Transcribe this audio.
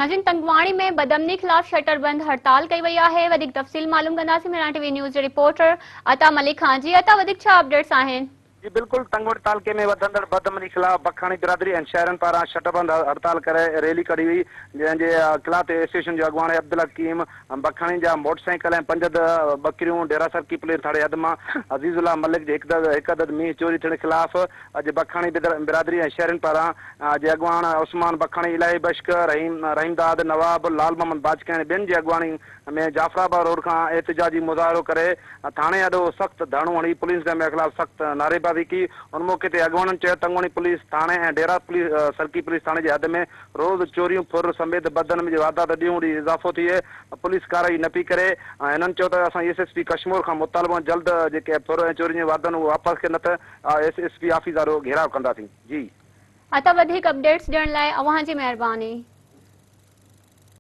ناظرين تنگواڻي ۾ بدامني خلاف شٽر بند هڙتال ڪئي وئي آهي وڌيڪ تفصيل معلوم ڪنداسين مهراڻ ٽي وي نيوز جي رپورٽر عطا ملڪ کان جي عطا وڌيڪ ڇا اپڊيٽس آهن. جي بلڪل تنگوڙي تعلقي ۾ وڌندڙ بدامني خلاف بکاڻي برادري ۽ شهرين پاران شٽر بند هڙتال ڪري ريلي ڪڍي وئي جنهن جي قلات ايسوسيئيشن جو اڳواڻ عبدالحڪيم بکاڻي جا موٽر سائيڪل ۽ پنج ٻڪريون ڊيرا سرڪي پوليس ٿاڻي حد مان عزيز الله ملڪ جي هڪ عدد مينهن چوري ٿيڻ خلاف اڄ بکاڻي برادري ۽ شهرين پاران جي اڳواڻ عثمان بکاڻي، الاهي بشڪ، رحيم رحيمداد، نواب، لال محمد باجڪاڻي ٻين جي اڳواڻي ۾ جعفرآباد روڊ کان احتجاجي مظاهرو ڪري ٿاڻي آڏو سخت ڌرڻو هڻي پوليس ڊرامي خلاف سخت نعريبازي ڪئي ان موقعي تي اڳواڻن چيو تنگوڻي پوليس ٿاڻي ۽ ڊيرا پوليس سرڪي پوليس ٿاڻي جي حد ۾ روز چوريون ڦر سميت بدنمي جي واردات ڏينهون ڏينهن اضافو ٿئي پوليس ڪارروائي نه پئي ڪري ۽ هنن چيو ته اسان ايس ايس پي ڪشمور کان مطالبو آهي جلد جيڪي ڦر ۽ چورين جون وارداتون اهي واپس ڪري نه ته ايس ايس پي آفيس آڏو گهيراء ڪنداسين جي. عطا وڌيڪ اپڊيٽس ڏيڻ لاء اوهان جي مهرباني.